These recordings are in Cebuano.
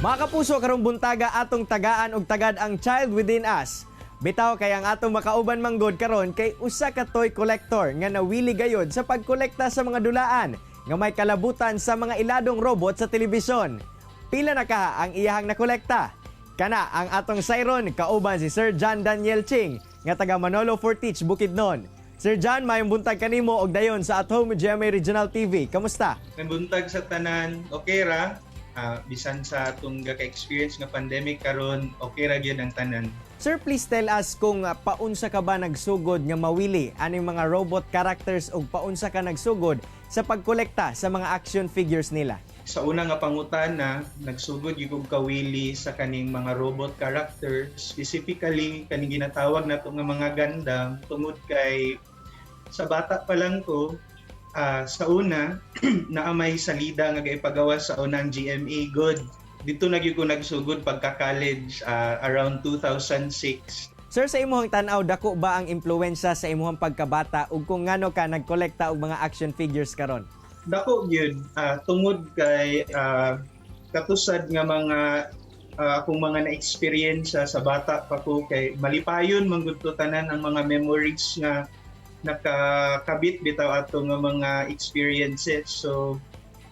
Mga kapuso, karong buntaga atong tagaan og tagad ang child within us. Bitaw kay ang atong makauban manggod karon kay usa ka toy collector nga nawili gayod sa pagkolekta sa mga dulaan nga may kalabutan sa mga iladong robot sa telebisyon. Pila na ka ang iyahang nakolekta? Kana ang atong sayron kauban si Sir John Daniel Ching nga taga Manolo Fortich, Bukidnon. Sir John, maayong buntag kanimo og dayon sa At Home with GMA Regional TV. Kamusta? May buntag sa tanan, okay ra. Bisan sa atong ka-experience nga pandemic karon, okay ra gyud ang tanan. Sir, please tell us kung paunsa ka ba nagsugod nga mawili aning mga robot characters ug paunsa ka nagsugod sa pagkolekta sa mga action figures nila. Sa una nga pangutana, nagsugod gyud kog kawili sa kaning mga robot characters, specifically kaning ginatawag nato nga mga Gundam, tungod kay sa bata pa lang ko, sa una naa may salida nga gaipagawa sa unang GMA good. Dito na gyud ko nagsugod pagka-college, around 2006. Sir, sa imuhang tan-aw, dako ba ang impluwensya sa imuhang pagkabata ug kung ngano ka nagkolekta og mga action figures karon? Dako gyud, tungod kay katusad nga mga akong mga na-experience sa bata pa ko kay malipayon man gud to tanan ang mga memories nga nakakabit bitaw ato nga mga experiences. So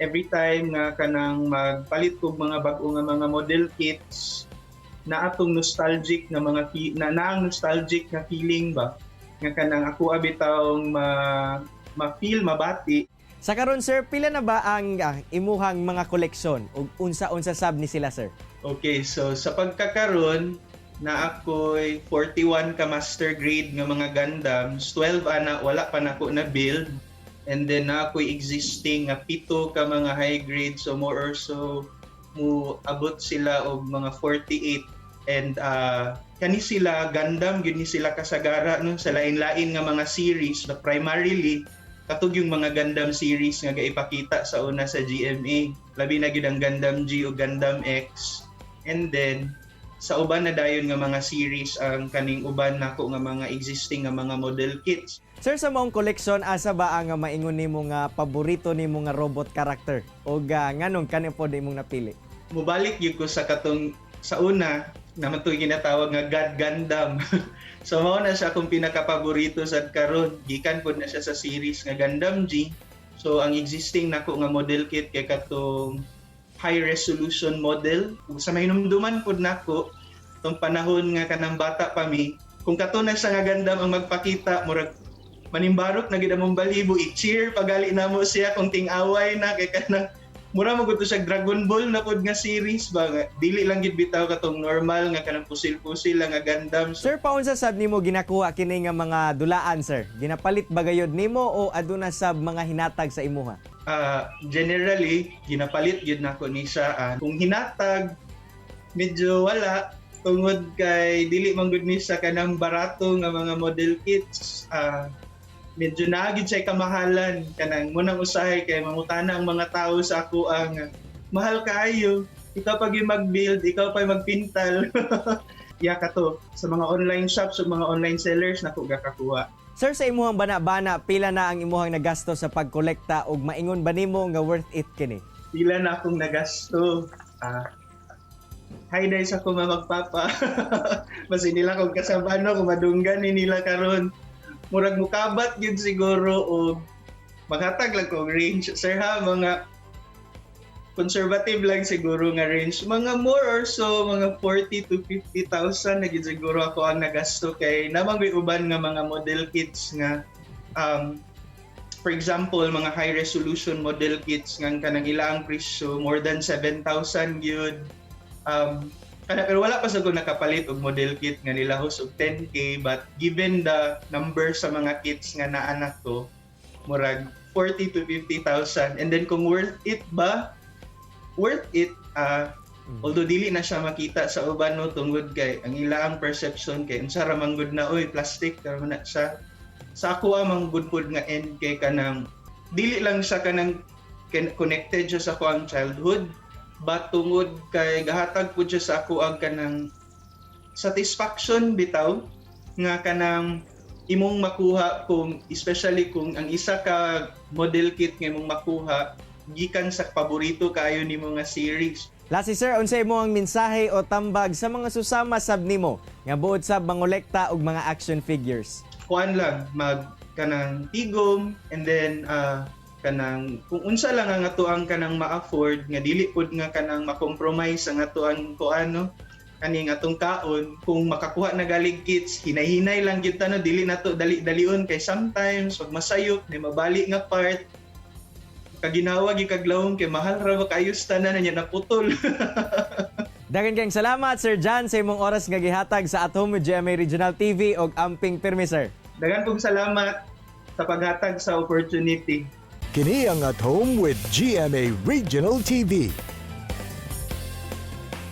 every time nga kanang magpalit kog mga bag-o nga mga model kits na atong nostalgic nga mga na naang nostalgic nga feeling ba nga kanang ako bitawng ma ma-feel, mabati. Sa karon, sir, pila na ba ang imuhang mga koleksyon ug unsa-unsa sab ni sila, sir? Okay, so sa pagkakaron na ako'y 41 ka master grade nga mga Gundams, 12 ana wala pa nako na build. And then na ako'y existing nga pito ka mga high grade, so more or so mo abot sila og mga 48 and kani sila Gundam gyud ni sila kasagara no sa lain-lain nga mga series, but primarily katong yung mga Gundam series nga gaipakita sa una sa GMA, labi na gyud ang Gundam G o Gundam X, and then sa uban na dayon nga mga series ang kaning uban nako nga mga existing nga mga model kits. Sir, sa maong koleksyon, asa ba ang maingon nimo nga paborito nimo nga robot character? O nganong kani pod imong napili? Mubalik gyud ko sa katong sa una naman to ginatawag nga God Gundam. So mao na siya akong pinakapaborito sad karon. Gikan pod na siya sa series nga Gundam G. So ang existing nako nga model kit kay katong high resolution model. Ug sa mahinumduman pod nako tong panahon nga kanang bata pa mi, kung kato na siya nga Gundam ang magpakita, murag manimbarok na gid among balhibo, i-cheer pagali namo siya kung ting-away na kay kanang mura mo gud to siya Dragon Ball na pod nga series ba nga dili lang gid bitaw katong normal nga kanang pusil-pusil lang nga Gundam. So, Sir, paunsa sab nimo ginakuha kini nga mga dulaan, sir? Ginapalit ba gayod nimo o aduna sab mga hinatag sa imuha? Generally ginapalit gyud nako ni siya. Kung hinatag, medyo wala tungod kay dili man gud ni siya kanang barato nga mga model kits. Medyo naa gyud siya kamahalan, kanang munang usahay kay mangutana ang mga tao sa ako ang mahal kaayo, ikaw pa gyud mag-build, ikaw pa magpintal. Ya, kato sa mga online shops ug mga online sellers nako gakakuha. Sir, sa imuhang bana-bana, pila na ang imuhang nagasto sa pagkolekta ug maingon ba nimo nga worth it kini? Pila na akong nagasto? Hi dai sa akong magpapa. Basin nila kung kasabano, kung madunggan ni nila karon. Murag mukabat gyud siguro og maghatag lang kog range, sir, ha, mga conservative lang siguro nga range, mga more or so mga 40 to 50,000 na gyud siguro ako ang nagasto kay namang may uban nga mga model kits nga for example mga high resolution model kits nga ang kanang ilaang presyo more than 7,000 gyud kana. Pero wala pa sa ko nakapalit og model kit nga nilahos og 10K, but given the number sa mga kits nga naa nako, murag 40 to 50,000. And then kung worth it ba, worth it, although dili na siya makita sa uban no tungod kay ang ilaang perception kay unsa ra man gud na, oy, plastic ra man na siya. Sa ako ang good pod nga end kay kanang dili lang siya kanang connected siya sa ako ang childhood, but tungod kay gahatag pud siya sa ako ang kanang satisfaction bitaw nga kanang imong makuha kung especially kung ang isa ka model kit nga imong makuha. gikan sa paborito kaayo nimo nga series. Lastly, sir, unsay mo ang mensahe o tambag sa mga susama sab nimo nga buot sab mangolekta og mga action figures? Kuan lang, mag kanang tigom and then kanang kung unsa lang ang atoang kanang ma-afford nga dili pud nga kanang ma-compromise ang atoang kuan, no, kaning atong kaon. Kung makakuha na galig kits, hinay-hinay lang gyud ta, no, dili nato dali-dalion kay sometimes pag masayop may mabali nga part, kaginawa gyud kag lawom kay mahal ra ba kayos tanan niya, naputol. Daghan kayong salamat, Sir John, sa imong oras nga gihatag sa At Home with GMA Regional TV og amping pirmi, sir. Daghan pong salamat sa paghatag sa opportunity. Kini ang At Home with GMA Regional TV.